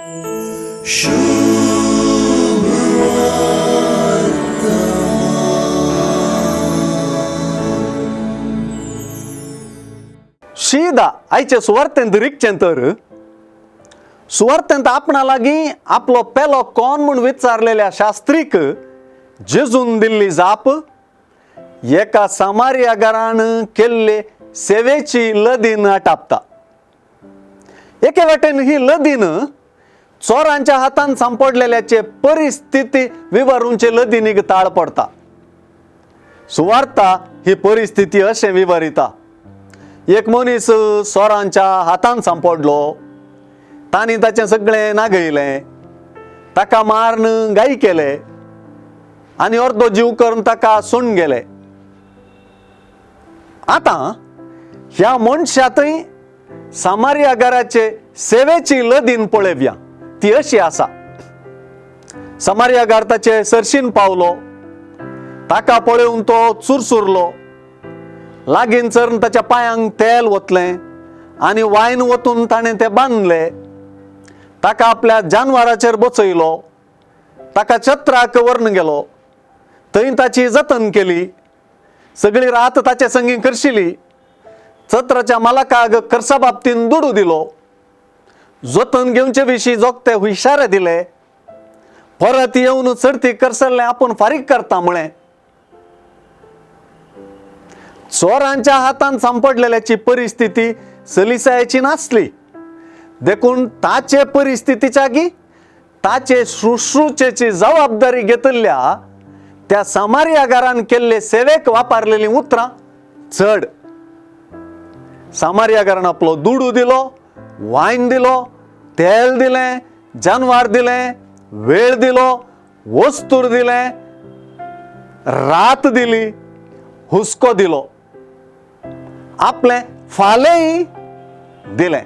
शीदा आयचे सुवार्थेंत रिगचें तर सुवार्थेंत आपणा लागीं आपलो पेलो कोण म्हूण विचारलेल्या शास्त्रीक जेजून दिल्ली जाप एका सामारिया घरान केल्ले सेवेची लदीन आटापता. एके वाटेन ही लदीन चोरांच्या हातान सांपडलेल्याचे परिस्थिती विवरूंचे लदीनीक ताळ पडता. सुवार्ता ही परिस्थिती अशें विवरिता. एक मनीस चोरांच्या हातान सांपडलो, तांणी ताचें सगळें नागयलें, ताका मारून गाय केले आनी अर्दो जीव करून ताका सोडून गेले. आतां ह्या मनशा थंय सामारिया घराचे सेवेची लदीन पळोवया, ती अशी आसा. सामारिया घर ताचे सरशीन पावलो, ताका पळोवन तो चुरचुरलो, लागीं चरून ताच्या पांयांक तेल ओतलें आनी वायन वतून ताणें तें बांदलें, ताका आपल्या जानवराचेर बसयलो, ताका छत्राक व्हरून गेलो, थंय ताची जतन केली, सगळी रात ताचे संगी करशिली, छत्राच्या मालकाक खर्चा बाबतीन दुडू दिलो, जतन घेवचे विशीं जोगते हुशारे दिले, परत येवन चडती करसल्लें आपूण फारीक करता म्हळें. चोरांच्या हातान सांपडलेल्याची परिस्थिती सलिसायेची नासली, देखून ताचे परिस्थितीच्या गी ताचे शुश्रूचेची जबाबदारी घेतिल्ल्या त्या सामारिया घरान केल्ले सेवेक वापरलेलीं उतरां चड. सामारिया घरान आपलो दुडू दिलो, वायन दिलो, तेल दिलें, जानवार दिलें, वेळ दिलो, वस्तूर दिलें, रात दिली, हुस्को दिलो, आपलें फालेंय दिलें.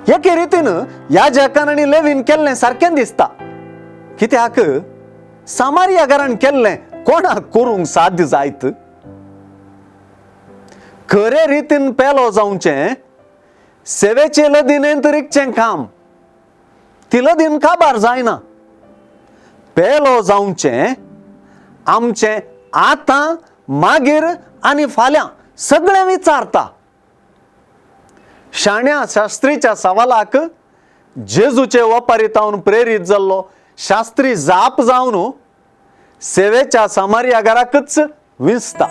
एके रितीन ह्या जॅकान आनी लेवीन केल्लें सारकें दिसता, कित्याक सामारिया घरान केल्लें कोणाक करूंक साध्य जायत. खरे रितीन पेलो जावचें सेवेचे लदीनेंत रिगचें काम, ती लदीन काबार जायना. पेलो जावचें आमचें आतां मागीर आनी फाल्यां सगळें विचारता. शाण्या शास्त्रीच्या सवालाक जेजूचे वपारितावन प्रेरीत जाल्लो शास्त्री जाप जावन सेवेच्या सामारिया घराकच विंचता.